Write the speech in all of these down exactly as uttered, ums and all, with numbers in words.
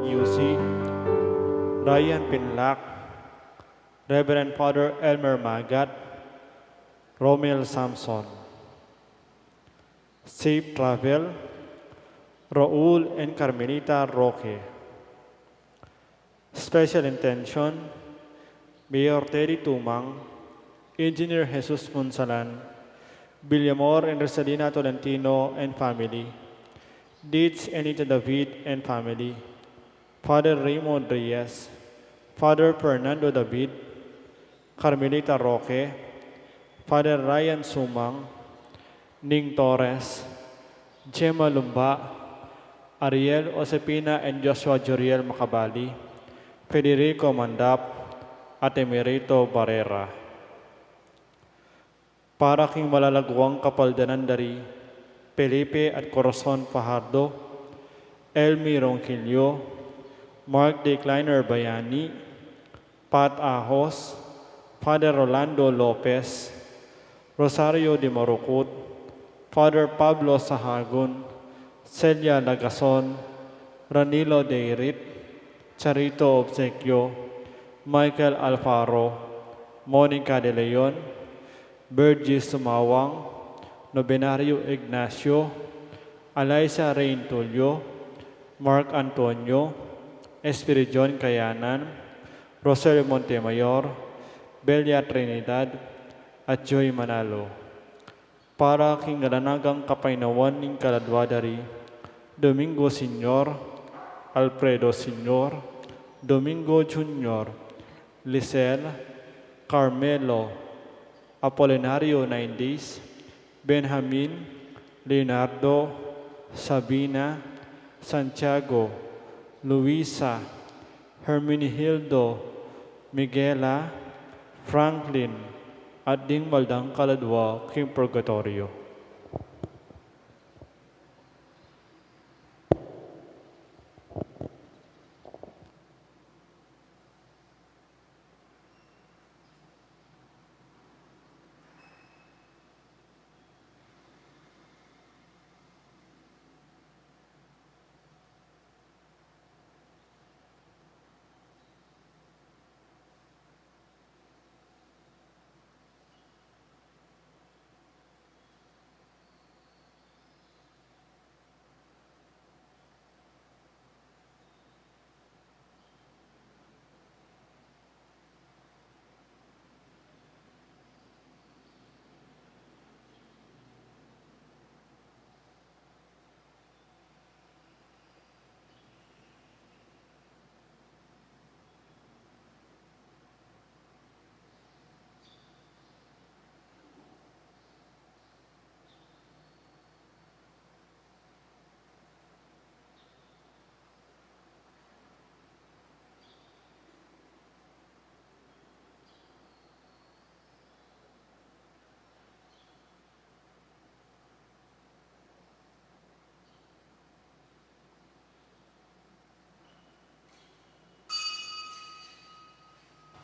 Yusi, Ryan Pinlac, Reverend Father Elmer Magat, Romel Samson. Safe travel, Raul and Carmelita Roque. Special intention, Mayor Teddy Tumang, Engineer Jesus Punsalan, Villamor and Rosalina Tolentino and family, Dids and Nita David and family, Father Raymond Reyes, Father Fernando David, Carmelita Roque, Father Ryan Sumang, Ning Torres, Gemma Lumba, Ariel Josepina and Joshua Juriel Macabali, Federico Mandap, at Emerito Barrera. Para king malalaguang kapaldanan da ri Felipe at Corazon Fajardo, Elmi Ronquillo, Mark Decliner Bayani, Pat Ahos, Father Rolando Lopez, Rosario de Marucut, Father Pablo Sahagun, Celia Lagason, Ranilo Deirit, Charito Obsequio, Michael Alfaro, Monica de Leon, Virgie Sumawang, Novenario Ignacio, Alyssa Reintulio, Mark Antonio, Espiridion Kayanan, Rosel Montemayor, Belia Trinidad, at Joy Manalo. Para king alang anggang kapaynawan ning kaladua da ri Domingo Senior, Alfredo Senior, Domingo Junior, Lisel, Carmelo, Apolinario Naindis, Benjamin, Leonardo, Sabina, Santiago, Luisa, Herminihildo, Miguela, Franklin, at ding mabaldang kaladua king purgatoryo.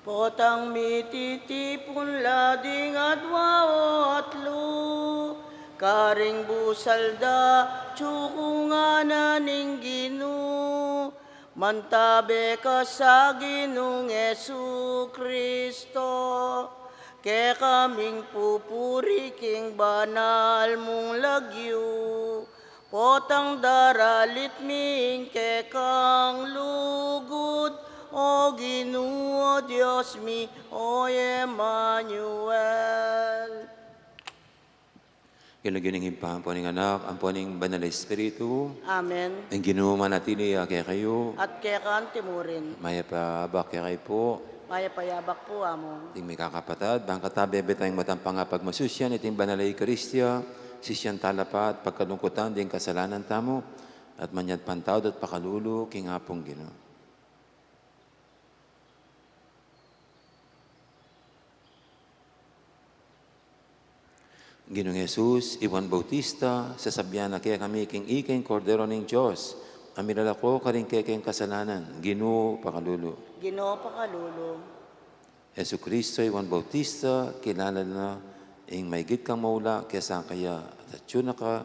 Potang mititipun la ding adua o atlu, karing busal da, tsukungan na ning Ginu, mantabe ka sa Ginung Jesu Kristo, kekaming pupuri king banal mung lagyu, potang daralit mi ing kekang lugud, O Ginu, O Dios mi, O Emmanuel. King lagyu ning Ibpa, ampo ning Anak, ampo ning Banal a Espiritu. Amen. Ing Ginu manatili ya kekayu. At keka anti mu rin. Mayap a abak kekayu pu. Mayap a abak pu, Among. Ding mikakapatad, bang katabe be tang matang pangapagmasusyan iting Banal a Eukaristia, sisian tala pa at pagkalungkutan ding kasalanan tamu, at manyawad pang tawad at pakalulu king Apung Ginu. Ginung Jesus, i Juan Bautista, sasabian na kekami king ika ing Kordero ning Dios, a milalako karing kekeng kasalanan, Ginu, pakalulu. Ginu, pakalulu. Jesucristo, i Juan Bautista, kilala na ing maigit kang maula kesa kaya, at atyu na ka,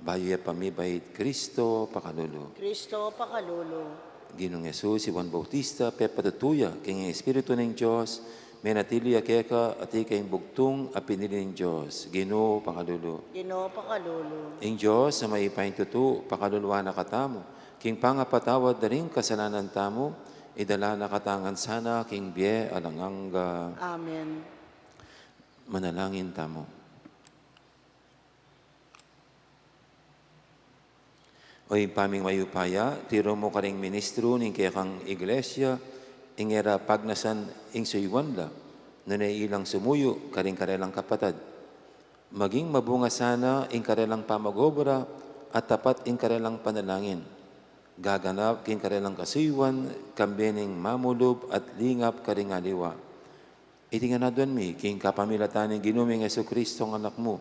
bayu ya pamibait, Kristo, pakalulu. Kristo, pakalulu. Ginung Jesus, si Juan Bautista, pepatutu ya king Espiritu ning Dios, menatili ya keka at ika ing bugtung a pinili ning Dios. Ginu, pakalulu. Ginu, pakalulu. Ing Dios a mayupayang tutu, pakaluluan na katamu, king pangapatawad da ring kasalanan tamu, idala na katamu ngan sana king bie alang angga. Amen. Manalangin tamu. O Ibpa ming mayupaya, tiru mu karing ministru ning kekang Iglesia, ing e ra pagnasan ing suyuan la, nune ilang sumuyu karing karelang kapatad. Maging mabunga sana ing karelang pamag-obra at tapat ing karelang panalangin. Gaganap king karelang kasuyuan, kambe ning mamulub at lingap karing aliwa. Iti ngan aduan mi, king kapamilatan ning Ginu ming Jesucristo, ing Anak mu,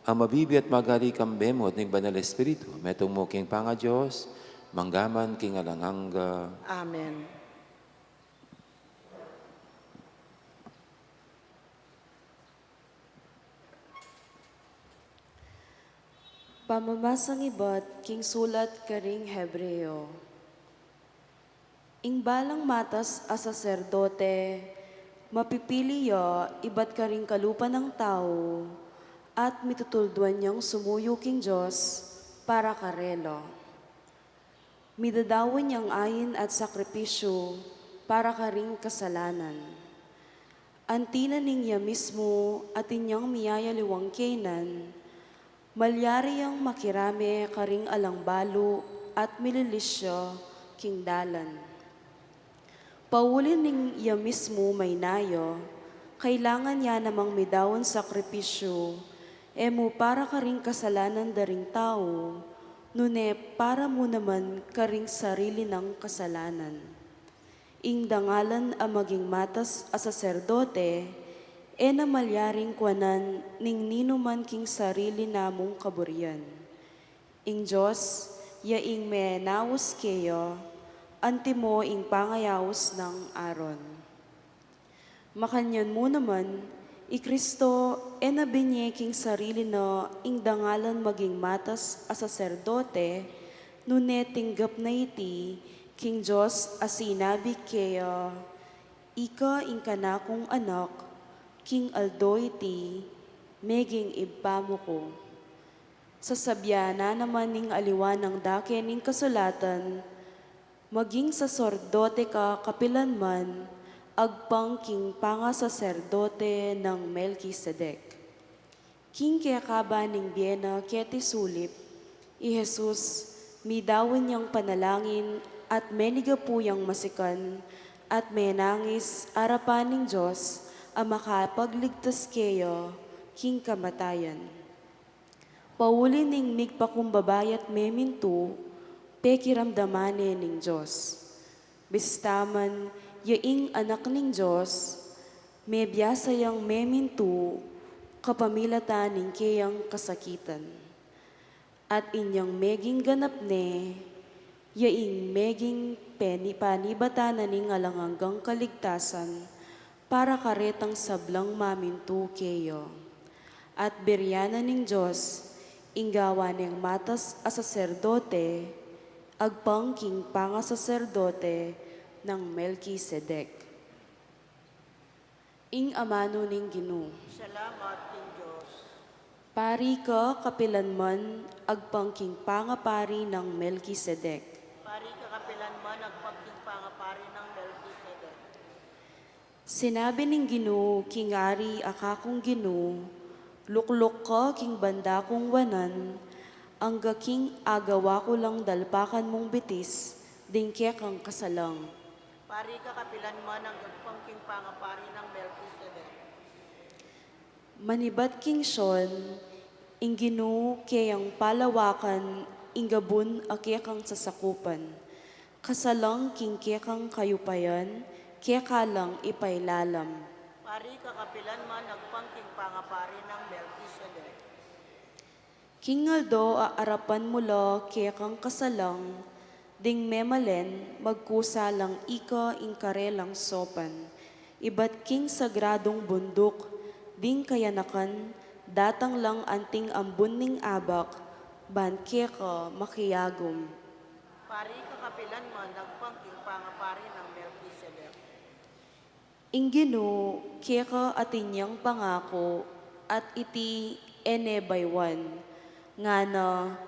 a mabibie at magari kambe mu at ning Banal Espiritu, metung mu king pangaDios, mangga man king alang angga. Amen. Pamamasang ibat king sulat karing Hebreo. Ing balang matas a saserdote, mapipili ya ibat karing kalupa nang tau, at mitutulduan yang sumuyu king Dios para karela. Midadaun yang ain at sakripisyu para karing kasalanan. Anti na ning ya mismu atin yang miyayaliwang kaynan, malyari yang makirame karing alang balu at mililisya king dalan. Pauli ning ya mismu mainayu, kailangan ya namang midaun sakripisyu, e mu para karing kasalanan da ring tau, nune para mu naman karing sarili nang kasalanan. Ing dangalan a maging matas a saserdote, e na malyaring kuanan ning ninuman king sarili namung kaburian. Ing Dios ya ing menaus keya, antimo ing pangayaus nang Aaron. Makanyan mu naman, i Kristo e na binie king sarili na ing dangalan maging matas a saserdote, nune tinggap na iti king Dios a sinabi keya, "Ika ing kanakung Anak, king aldo iti meging Ibpa mu ku." Sasabian na naman ning aliwa nang dake ning kasulatan, "Maging saserdote ka kapilan man, agpang king pangasaserdote nang Melkisedek." King kekaban ning bie na keti sulip, i Jesus, midaun yang panalangin at menigapu yang masikan, at menangis arapan ning Dios a makapagligtas keya king kamatayan. Pauli ning migpakumbaba ya't memintu, pekiramdaman ne ning Dios. Bista man ya ing Anak ning Dios, mebiasa yang memintu kapamilatan ning keyang kasakitan. At inyang meging ganap ne, ya ing meging peni-, panibatan na ning alang anggang kaligtasan para karetang sablang mamintu keya. At birian na ning Dios ing gawan neng matas a saserdote, agpang king pangasaserdote nang Melkisedek. Ing amanu ning Ginu. Salamat king Dios. Pari ka kapilan man, agpang king pangapari nang Melkisedek. Pari ka kapilan man, agpang king pangapari nang Melkisedek. Sinabi ning Ginu king ari a kakung Ginu, "Lukluk ka king banda kung wanan, angga king agawa ku lang dalpakan mung bitis ding kekang kasalang." Pari ka kapilan man, agpang king pangapari nang Melkisedek. Manibat king Sion, ing Ginu keyang palawakan ing gabun a kekang sasakupan. Kasalang king kekang kayupayan, keka lang ipailalam. Pari ka kapilan man, agpang king pangapari nang Melkisedek. King aldo a arapan mu la kekang kasalang, ding memalen magkusa lang ika ing karelang sopan. Ibat king sagradung bunduk, ding kayanakan datang lang anting ambun ning abak, ban keka makiagum. Pari ka kapilanman, agpang king pangapari nang Melkisedek. Ing Ginu keka atin yang pangaku, at iti e ne baywan, ngana,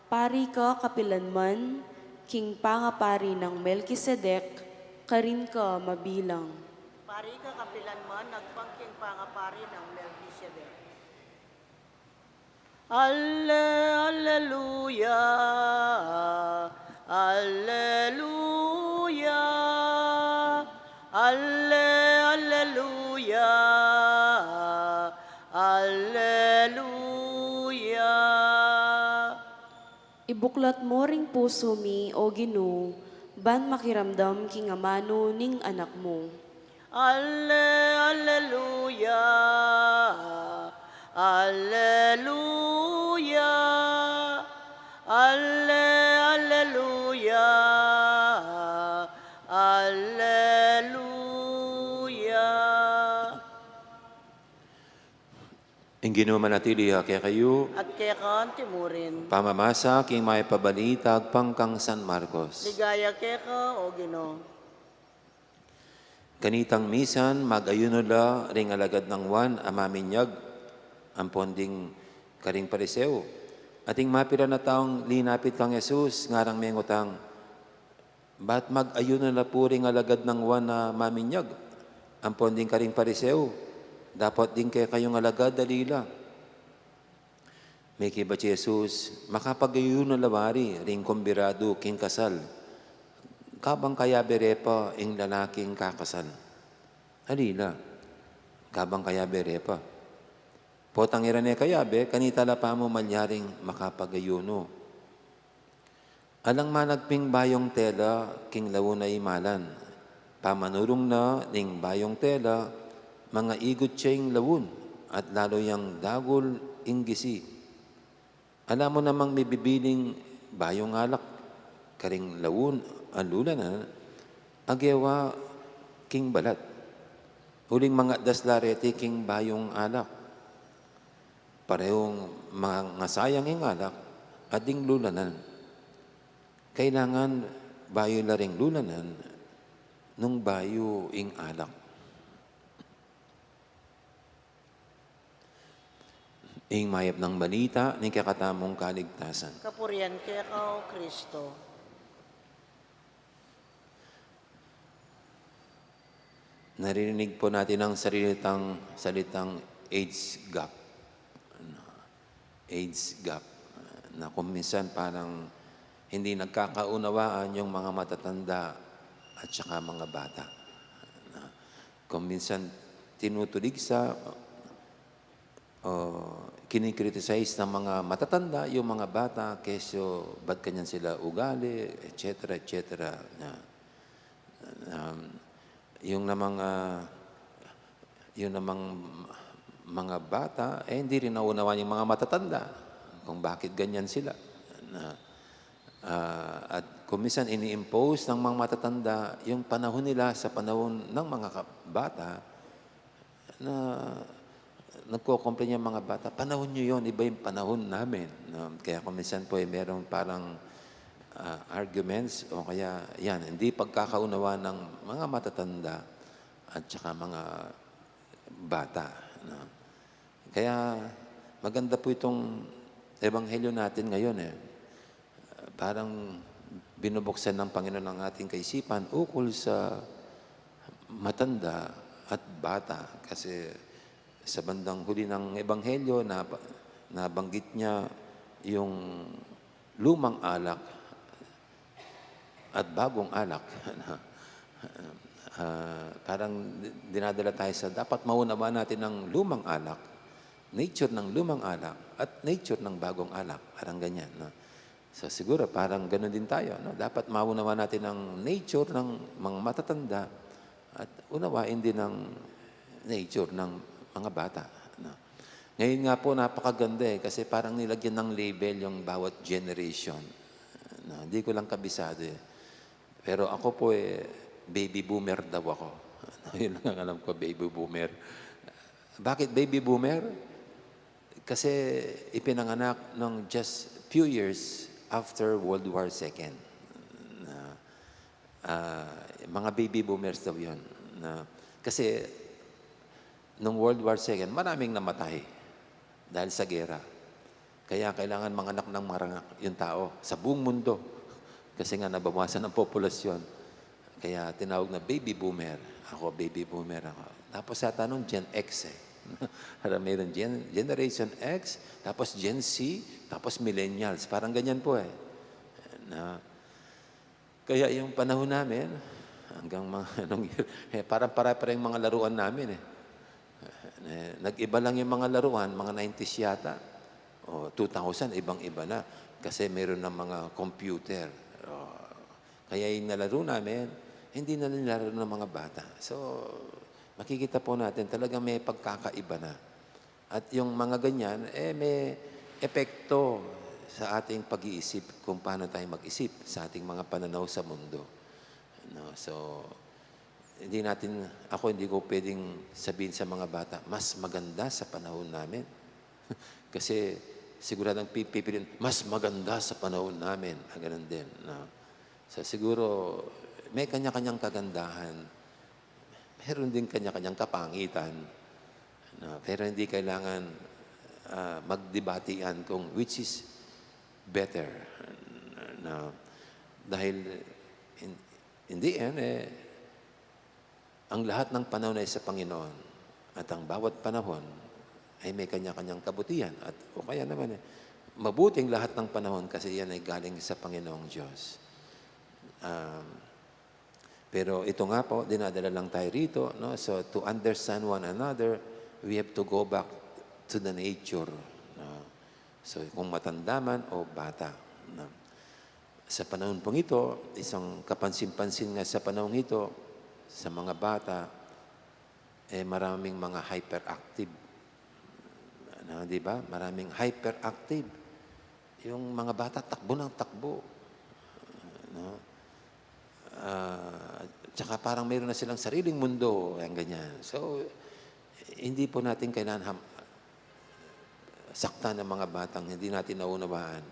pari ka kapilanman, king pangapari nang Melkisedek, karin ka mabilang. Pari ka kapilanman, agpang king pangapari nang Melkisedek. Alle-, alleluya, alleluya, alle-, alleluya, alleluya. Ibuklat mu ring pusu mi, O Ginu, ban makiramdam king amanu ning Anak mu. Alle-, alleluya, alleluya, alle-, alleluya, alleluya. Ing Ginu manatili ya kekayu. At keka naman murin. Pamamasa king mayap a balita agpang kang San Marcos. Ligaya keka, O Ginu. Kanitang misan, mag-ayuno la ring alagad nang Juan a Maminyag, ampon ding karing Pariseo. At ing mapilan a taung linapit kang Jesus, ngarang mengutang, bat mag-ayuno la pu ring alagad nang Juan a Maminyag, ampon ding karing Pariseo, dapot ding kekayung alagad ali la? Mekibat i Jesus, makapag-ayuno la wari ring kumbidadu king kasal, kabang kayabe re pa ing lalaking kakasal. Ali la, kabang kayabe re pa. Potang e ra ne kayabe, kanita la pamu malyaring makapag-ayuno. Alang managping bayung tela king laun a imalan. Pamanurung na ning bayung tela, mangaigut ya ing laun, at lalu yang dagul ing gisi. Ala mu namang mibibiling bayung alak karing laun a lulanan, agewa king balat. Uling mangatdas la reti king bayung alak. Parehung mangasayang ing alak at ding lulanan. Kailangan bayu la ring lulanan nung bayu ing alak. Ing mayap nang balita ning kekatamung kaligtasan. Kapurian keka, O Kristo. Naririnig po natin ang salitang, salitang age gap. Ano, age gap. Na kung minsan parang hindi nagkakaunawaan yung mga matatanda at saka mga bata. Na kung minsan tinutulig sa, o kinikriticize ng mga matatanda yung mga bata, kesyo ba't ganyan sila ugali, et cetera, et cetera. Na, um, yung namang, ah, yung namang mga bata, eh, hindi rin naunawaan yung mga matatanda kung bakit ganyan sila. Na, ah, at kung minsan ini-impose ng mga matatanda yung panahon nila sa panahon ng mga ka-, bata, na nagko-complain yung mga bata, "Panahon nyo yun, iba yung panahon namin." No? Kaya kung minsan po, eh, merong parang, ah, arguments o kaya yan, hindi pagkakaunawa ng mga matatanda at saka mga bata. No? Kaya maganda po itong ebanghelyo natin ngayon, eh. Parang binubuksan ng Panginoon ang ating kaisipan ukol sa matanda at bata. Kasi sa bandang huli ng ebanghelyo, na, nabanggit niya yung lumang alak at bagong alak. Ah, parang dinadala tayo sa dapat maunawaan natin ang lumang alak, nature ng lumang alak, at nature ng bagong alak. Parang ganyan, no? So, siguro parang ganun din tayo, no? Dapat maunawaan natin ang nature ng mga matatanda at unawain din ang nature ng mga bata, no? Ngayon nga po, napakaganda eh, kasi parang nilagyan ng label yung bawat generation. No? Hindi ko lang kabisado eh. Pero ako po eh, baby boomer daw ako. Yun lang ang alam ko, baby boomer. Bakit baby boomer? Kasi ipinanganak nung just few years after World War Second. Ah, mga baby boomers daw yun. Na, kasi nung World War Second, maraming namatay dahil sa gera. Kaya kailangan manganak ng manganak yung tao sa buong mundo. Kasi nga nabawasan ang populasyon. Kaya tinawag na baby boomer. Ako, baby boomer ako. Tapos yata nung Gen X eh. Parang mayroon Gen, Generation X, tapos Gen Z, tapos millennials. Parang ganyan po eh. Na, kaya yung panahon namin, hanggang mga anong year, eh, parang pare-parehong mga laruan namin eh. Eh, nag-iba lang yung mga laruan, mga nineties yata. O, two thousand, ibang-iba na. Kasi meron ng mga computer. O, kaya yung nalaro namin, hindi na nilalaro ng mga bata. So, makikita po natin, talagang may pagkakaiba na. At yung mga ganyan, eh, may epekto sa ating pag-iisip kung paano tayo mag-isip sa ating mga pananaw sa mundo. No? So, hindi natin, ako hindi ko pwedeng sabihin sa mga bata, "Mas maganda sa panahon namin." Kasi siguradong pi-, pipiliin, "Mas maganda sa panahon namin." Ah, ganun din, no? So, siguro may kanya-kanyang kagandahan. Meron din kanya-kanyang kapangitan, no? Pero hindi kailangan, ah, magdebatian kung which is better, no? Dahil in, in the end, eh, ang lahat ng panahon ay sa Panginoon at ang bawat panahon ay may kanya-kanyang kabutihan at o kaya naman, eh, mabuting lahat ng panahon kasi yan ay galing sa Panginoong Diyos. Um, pero ito nga po, dinadala lang tayo rito, no? So, to understand one another, we have to go back to the nature, no? So, kung matanda man o bata, no? Sa panahon pong ito, isang kapansin-pansin nga sa panahong ito, sa mga bata, eh, maraming mga hyperactive. Ano, di ba? Maraming hyperactive. Yung mga bata, takbo ng takbo. No? Ah, tsaka parang mayroon na silang sariling mundo, yung ganyan. So, hindi po natin kailangan ham-, saktan ng mga batang hindi natin naunawaan.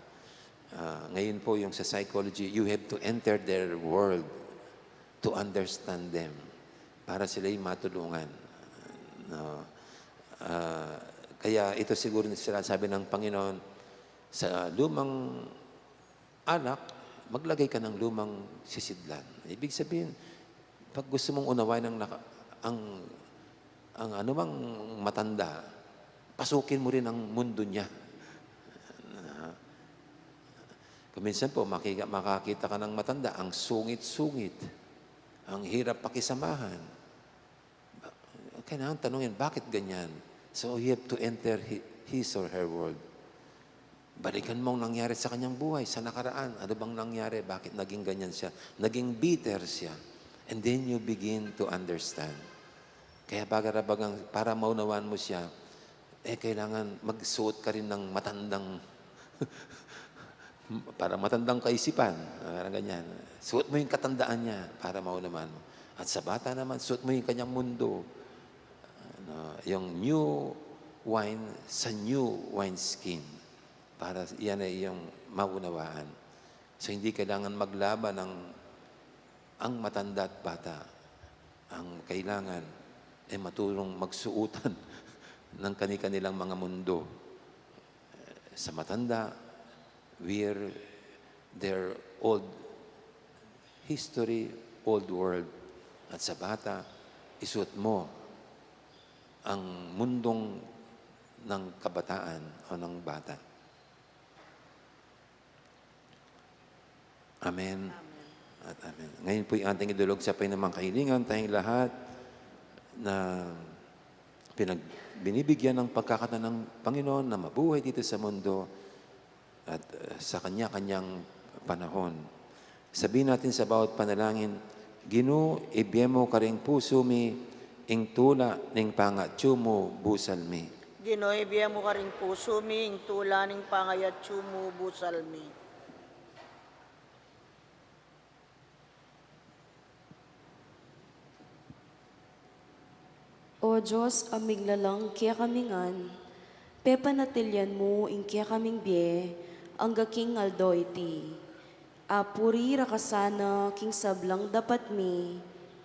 Ah, ngayon po, yung sa psychology, you have to enter their world to understand them, para sila'y matulungan. No? Ah, kaya ito siguro yung sinasabi ng Panginoon, sa lumang alak, maglagay ka ng lumang sisidlan. Ibig sabihin, pag gusto mong unawain ang naka-, ang, ang anumang matanda, pasukin mo rin ang mundo niya. Na, kung minsan po, makika-, makakita ka ng matanda, ang sungit-sungit, ang hirap pakisamahan. Kailangan tanungin, bakit ganyan? So, you have to enter hi-, his or her world. Balikan mo ang nangyari sa kanyang buhay, sa nakaraan. Ano bang nangyari? Bakit naging ganyan siya? Naging bitter siya. And then you begin to understand. Kaya bagarabagang, para maunawaan mo siya, eh, kailangan magsuot ka rin ng matandang, para matandang kaisipan, ah, parang ganyan. Suot mo yung katandaan niya para maunawaan mo. At sa bata naman, suot mo yung kanyang mundo. Ano, yung new wine sa new wine skin. Para yan ay yung maunawaan. So, hindi kailangan maglaban ang, ang matanda at bata. Ang kailangan ay matulong magsuotan ng kani-kanilang mga mundo. Sa matanda, wear their old history, old world. At sa bata, isuot mo ang mundong ng kabataan o ng bata. Amen. Amen. At amen. Ngayon po'y ating idulog sa Panginoon ang kahilingan, tayong lahat na pinag-, binibigyan ng pagkakataon ng Panginoon na mabuhay dito sa mundo at, uh, sa kanya-kanyang panahon. Sabihin natin sa bawat panalangin, "Ginu, ibie mu karing pusu mi ing tula ning pangatyu mu busal mi." Ginu, ibie mu karing pusu mi ing tula ning pangatyu mu busal mi. O Dios, a miglalang kekami ngan, pepanatilian mu ing kekaming bie angga king aldo iti. Apuri ra ka sana king sablang dapat mi,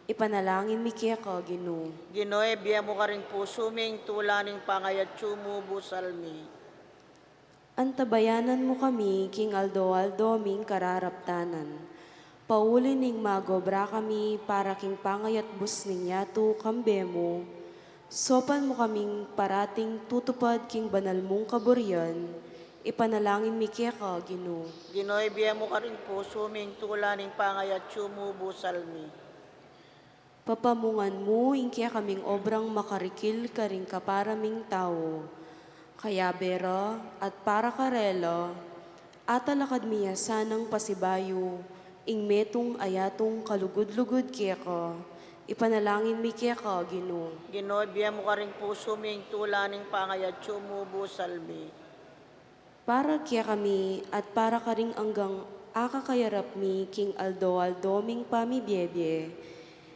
ipanalangin mi keka, Ginu. Ginu, ibie mu karing pusu mi ing tula ning pangayatsu mu, busal mi. Antabayanan mu kami king aldo-aldo ming kararaptanan. Pauli ning mag-obra kami para king pangayatbus ning yatu kambe mu, saupan mu kaming parating tutupad king banal mung kaburian, ipanalangin mi keka, Ginu. Ginu, ibie mu karing pusu mi ing tula ning pangayatsu mu, busal mi. Papamungan mu ing kekaming obrang makarikil karing kapara ming tau. Kayabe ra at para karela, atalakad mi ya sanang pasibayu ing metung a yatung kalugud-lugud keka, ipanalangin mi keka, Ginu. Ginu, ibie mu karing pusu mi ing tula ning pangayatsu mu, busal mi. Para kekami at para karing anggang akakayarap mi king aldo-aldo ming pamibie-bie,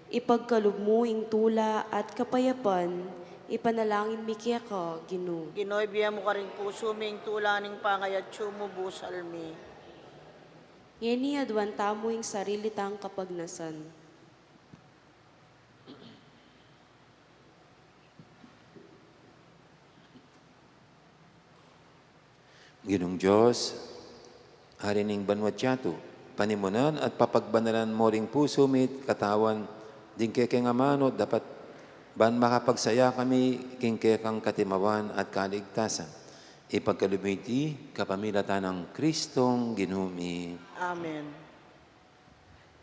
ipagkalub mu ing tula at kapayapan, ipanalangin mi keka, Ginu. Ginu, ibie mu karing pusu mi ing tula ning pangayatsu mu, busal mi. Ngeni aduan tamu ing sarili tang kapagnasan. Ginung Dios, Ari ning banua't yatu, panimunan at papagbanalan mu ring pusu mi't katawan ding kekeng amanu at dapat, ban makapagsaya kami king kekang katimawan at kaligtasan. Ipagkalub mu iti kapamilatan nang Kristong Ginu mi. Amen.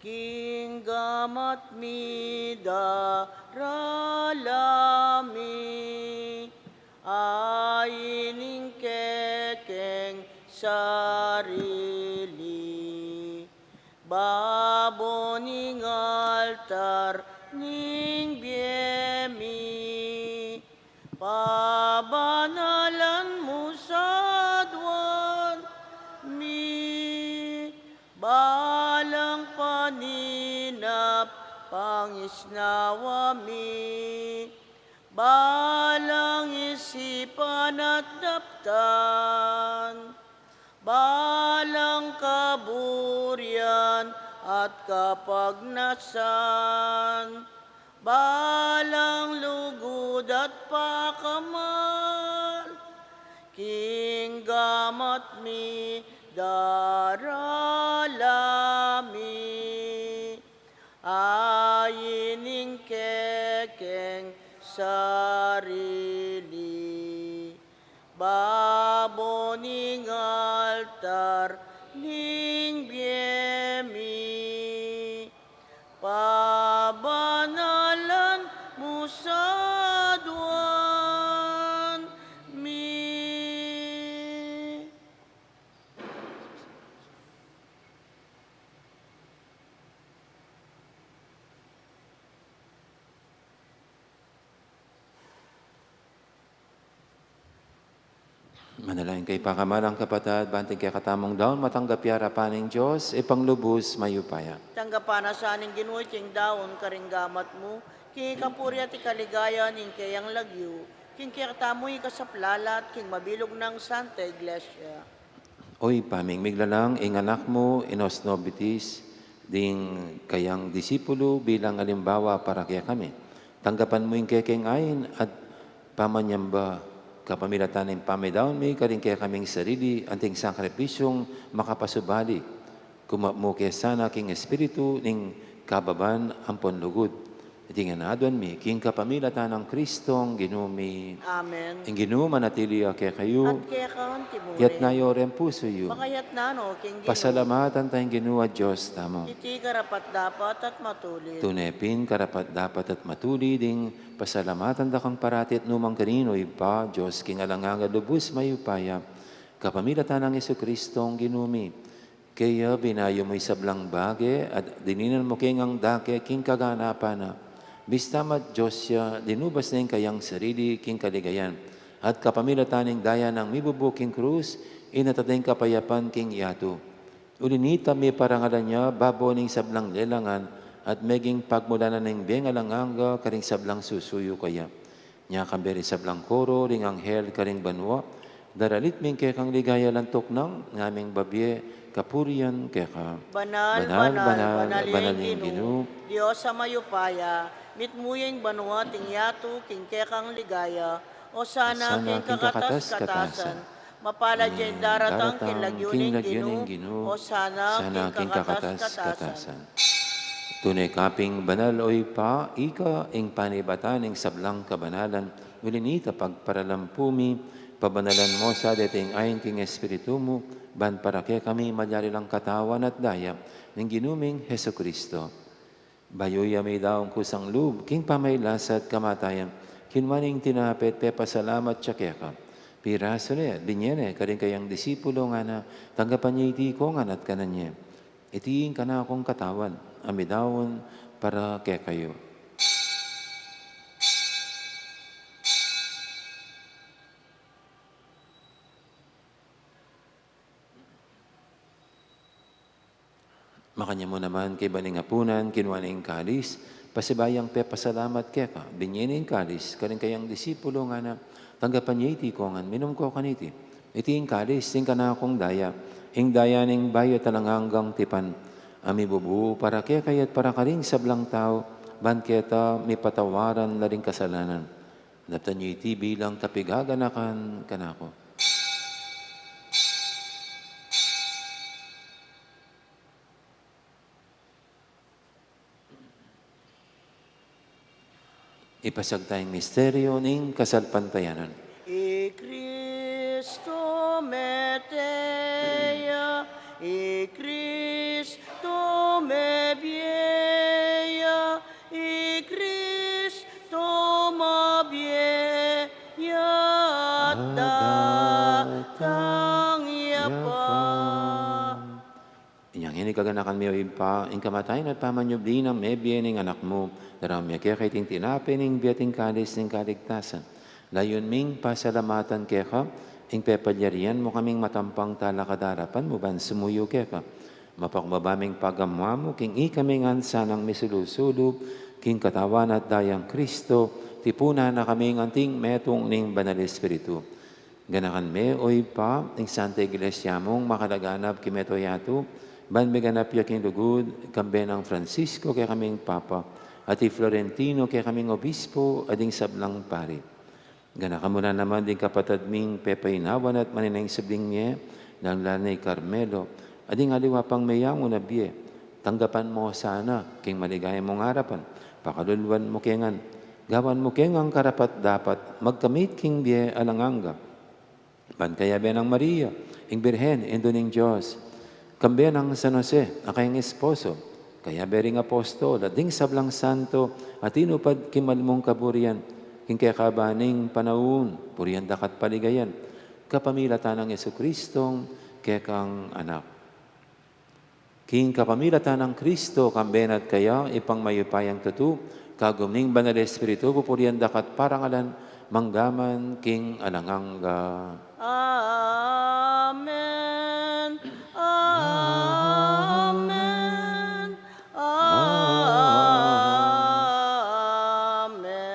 King gamat mi darala mi, ain ing kekeng sarili, babo ning altar ning bie mi, pabanalan mu sa aduan mi, balang paninap pangisnawa mi, balang isipan at daptan, balang kaburian at kapagnasan, balang lugud at pakamal, king gamat mi darala mi, ain ing kekeng sarili, babo ning altar ning bie mi, pabanalan mu sa aduan mi. Manalangin kayu, pakamalan kung kapatad, ban ing kekatamung daun matanggap ya arapan ning Dios, Ibpang lubus mayupaya. Tanggapan na sa ning Ginu iting daun karing gamat mu, king ikapuri at ikaligaya ning keyang lagyu, king kekatamu ikasaplalat king mabilug nang Santa Iglesia. O Ibpa ming miglalang, ing Anak mu inosno bitis ding kayang disipulu bilang alimbawa para kekami. Tanggapan mu ing kekeng ain at pamanyamba kapamilatan ning pamidaun mi karing kekaming sarili anting sakripisyung makapasubali. Kumapu mu ke sana king espiritu ning kababan ampon lugud. Iti ngan aduan mi king kapamilatan nang Kristong Ginu mi. Amen. Ing Ginu manatili ya kekayu. At keka antimu rin. Iyatas yu ring pusu yu. Makayatas no king Ginu. Pasalamatan taya ing Ginu a Dios tamu. Iti karapat-dapat at matulid. Tune pin karapat-dapat at matulid ing pasalamatan da kang parati at nu man karin, O Ibpa, Dios king alang angga, lubus mayupaya, kapamilatan nang Jesucristong Ginu mi. Kaya binayu mu ing sablang bage at dininan mu keng angga ke king kaganapan na. Bista man Dios ya, linubas na ing kayang sarili king kaligayan. At kapamilatan ning daya nang mibubu king krus, inatad da ing kapayapan king yatu. Uli nita, miparangalan ya babo ning sablang lelangan at meging pagmulan na ning bie ning alang angga karing sablang susuyu kaya. Nya kambe ring sablang koro ring anghel karing banua, daralit mi ing kekang ligaya lantuk nang ngaming babie kapurian keka. Banal, banal, banal, banal ing Ginu, Dios a mayupaya, mitmu ya ing banua at ing yatu king kekang ligaya. Osana king kakatas-katasan. Mapalad ya ing daratang king lagyu ning Ginu. Osana king kakatas-katasan. Tune ka pin banal, o Ibpa, ika ing panibatan ning sablang kabanalan. Uli na nita, pagparalampu mi, pabanalan mu sa deting ain king Espiritu mu, ban para kekami malyari lang katawan at daya ning Ginu ming Jesucristo. Bayu ya midaun kusang lub king pamagkasakit at kamatayan, kinua ne ing tinape at pepasalamat ya keka, pirasu ne, binie ne karing kayang disipulo, ngana: Tanggapan ye iti ikongan at kanan ye. Iti ing kanakung katawan a midaun para kekayu. Makanyan mu naman, kaibat ning apunan, kinua ne ing kalis, pasibayu yang pepasalamat keka, binie ne ing kalis karing kayang disipulo, ngana: Tanggapan ye iti ikongan, minum ko kaniti. Iti ing kalis ning kanakung daya, ing daya ning bayu at alang anggang tipan, a mibubu para kekayu at para karing sablang tau, ban keta mipatawaran la ring kasalanan. Daptan ye iti bilang kapaganakan kanaku. Ipasiag taya ing misteryu ning kasalpantayanan. I Kristu mete ya, i Kristu mebie ya, i Kristu mabie ya, datang ya pa. Inya ngeni, kaganakan mi, o Ibpa, ing kamatayan at pamanyubli nang mebie ning Anak mu, daraun mi keka iting tinape ning bie at ing kalis ning kaligtasan. Layun ming pasalamatan keka ing pepalyarian mu kaming matampang talakad king arapan mu ban sumuyu keka. Mapakumbaba ming pagamu-amu king ikami ngan sanang misulu-sulu king katawan at dayang Kristo, tipunan na kaming anting metung ning Banal Espiritu. Ganakan me, o Ibpa, ing Santa Iglesia mung makalaganap king mabilug a yatu, ban miganap ya king lugud, kambe nang Francisco kekaming Papa, at i Florentino kekaming Obispo, at ding sablang pari. Ganakan mu la naman ding kapatad ming pepainawan at manenaya king subling mie, lalung-lalu na i Carmelo, at ding aliwa pang meyangu na bie. Tanggapan mu la sana king maligaya mung arapan, pakaluluan mu ke ngan, gawan mu ke ngan karapat-dapat magkamit king bie alang angga. Ban kayabe nang Maria, ing Birhen, Indu ning Dios, kambe nang San Jose, a kayang esposo, kayabe ring apostol, at ding sablang santo a tinupad king mal mung kaburian, king kekaban ning panaun, purian da ka at paligayan, kapamilatan nang Jesucristong kekang Anak. King kapamilatan nang Kristo, kambe na at kaya, Ibpang mayupayang tutu, kagum ning Banal Espiritu, pupurian da ka at parangalan, mangga man king alang angga. Amen. Amen. Amen.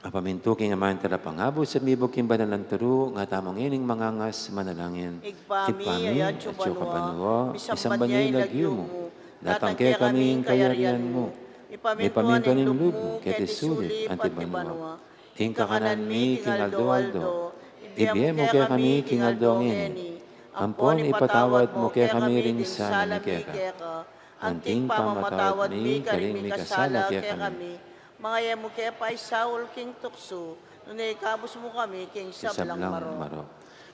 Mapamintu king Aman, Talapangabus, at mibug king banal a turu, nga tamu ngening mangangas manalangin. Ibpa mi, atsu ka banua, misamban ya ing lagyu mu, datang kekami ing kayarian mu, mipamintuan ing lub mu keti sulip anti banua. Ing kakanan mi king aldo-aldo ibie mu kekami king aldo ngeni. Ampon ipatawad mu kekami ring sala mi keka, anting pamamatawad mi karing mikasala kekami. Manga e mu ke paisaul king tuksu, nune ikabus mu kami king sablang marok.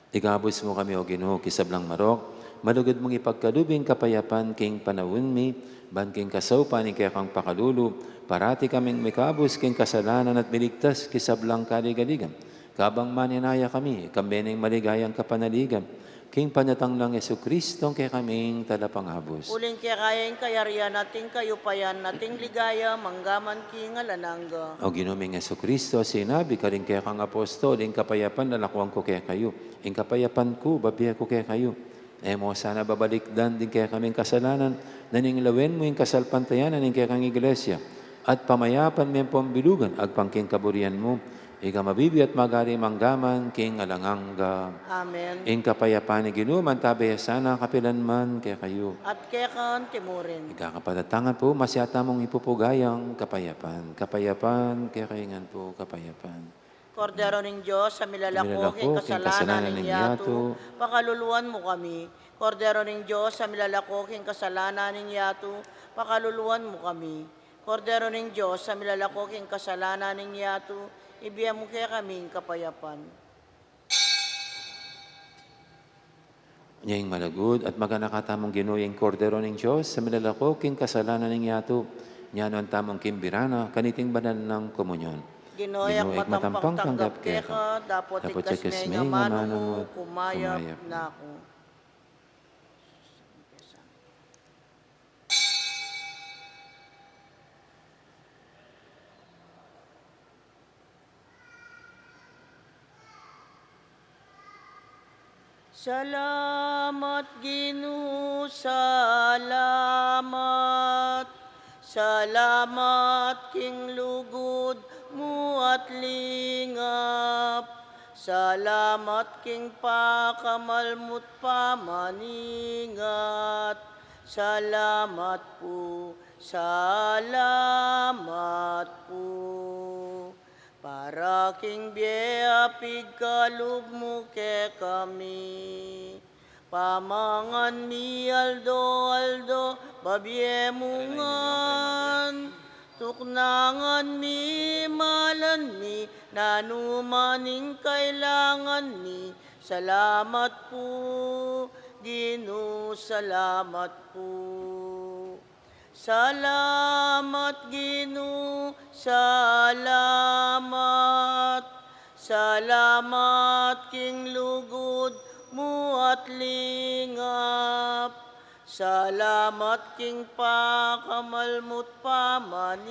Ikabus mu kami, O Ginu, king sablang marok, malugud mung ipagkalub ing kapayapan king panaun mi, ban king kasaupan ning kekang pakalulu, parati kaming mikabus king kasalanan at miligtas king sablang kaligaligan. Kabang manenaya kami, kambe ning maligayang kapanaligan, king panyatang nang Jesucristong kekaming Talapangabus. Uling keka ya ing kayarian at ing kayupayan at ing ligaya, mangga man king alang angga. O Ginu ming Jesucristo, sinabi mu karing kekang apostol, ing kapayapan lakuan ku kekayu, ing kapayapan ku bibie ku kekayu. E mu sana babalikdan ding kekaming kasalanan, nune lawen mu ing kasalpantayanan ning kekang Iglesia, at pamayapan me ampon bilugan agpang king kaburian mu. Ika mabibie at magari mangga man king alang angga. Amen. Ing kapayapan ning Ginu mantabe ya sana kapilan man kekayu. At keka antimurin. Ika kapatad, tangan pu, masiat tamung ipupuga yang kapayapan. Kapayapan kekayu ngan pu, kapayapan. Kordero ning Dios, a milalako king kasalanan ning yatu, pakaluluan mu kami. Kordero ning Dios, a milalako king kasalanan ning yatu, pakaluluan mu kami. Kordero ning Dios, a milalako king kasalanan ning yatu, ibie mu kekami ing kapayapan. Nya ing malugud at maganaka tamung Ginu, ing Kordero ning Dios, a milalako king kasalanan ning yatu, nya nuan tamung kimbira na kaniting banal nang komunyon. Ginu, e ku matampang tanggap keka, dapot ikas me ing amanu mu, kumayap na ku. Salamat, Ginu, salamat. Salamat king lugud mu at lingap. Salamat king pakamal mu't pamaningat. Salamat pu, salamat pu. Para king bie a pigkalub mu kekami. Pamangan mi aldo-aldo, babie mu ngan. Tuknangan mi, malan mi, nanu man ing kailangan mi. Salamat pu, Ginu, salamat pu. Salamat, Ginu, salamat. Salamat king lugud mu at lingap. Salamat king pakamal mu't pamaningat.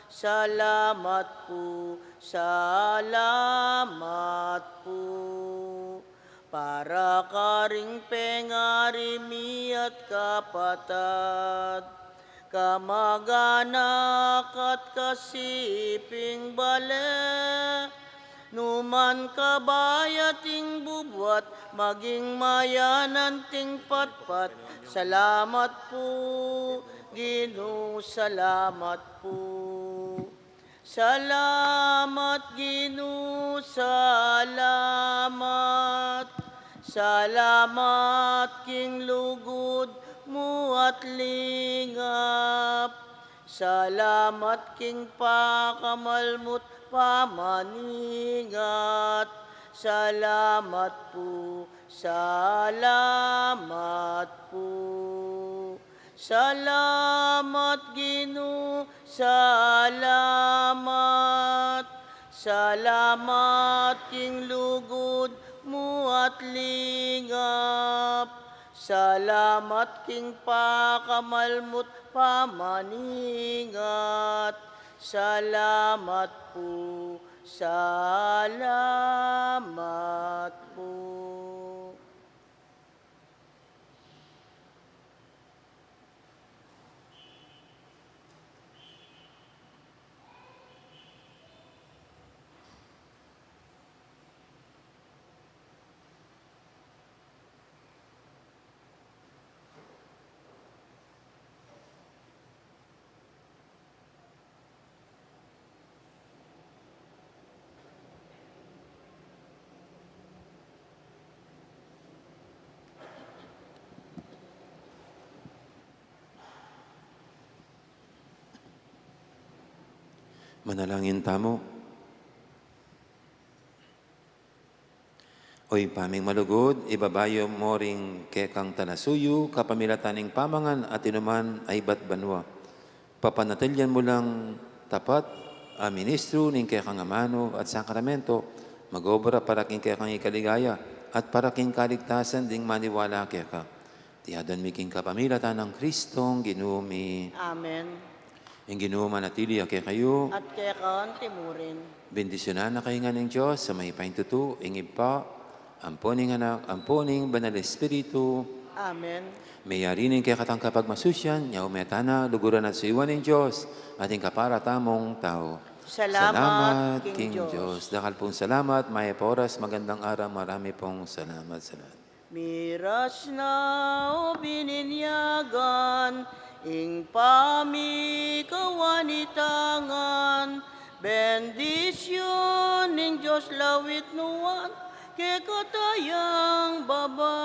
Salamat pu, salamat pu. Para karing pengari mi at kapatad, kamag-anak at kasiping bale, numan kabayat ing bubuat, maging mayanan ting patpat. Salamat pu, Ginu, salamat pu. Salamat, Ginu, salamat. Salamat king lugud mu at lingap. Salamat king pakamal mu't pamaningat. Salamat pu, salamat pu. Salamat, Ginu, salamat. Salamat king lugud mu at lingap. Salamat king pakamal mu't pamaningat. Salamat pu, salamat pu. Manalangin tamu. O Ibpa ming malugud, ibabayu mu ring kekang talasuyu kapamilatan ning pamangan at inuman a ibat banua. Papanatilian mu lang tapat a ministru ning kekang amanu at sakramento, mag-obra para king kekang ikaligaya at para king kaligtasan ding maniwala keka. Iti adwan mi king kapamilatan nang Kristong Ginu mi. Amen. Ing Ginu manatili ya kekayu. At keka antimurin. Bendisyunan na kayu ngan ning Dios a mayupayang tutu, ing Ibpa, ampo ning Anak, ampo ning Banal Espiritu. Amen. Meyari ning kekatang kapagmasusian, nyaume tana, luguran at suyuan ning Dios, ating kaparatamung tau. Salamat king Dios. Dakal pung salamat, mayap a oras, magandang araw, marami pung salamat sa lahat. Miras na o bininyagan, ing pamikawan itangan, bendisyun ning Dios lawit nuan, kekatayang baba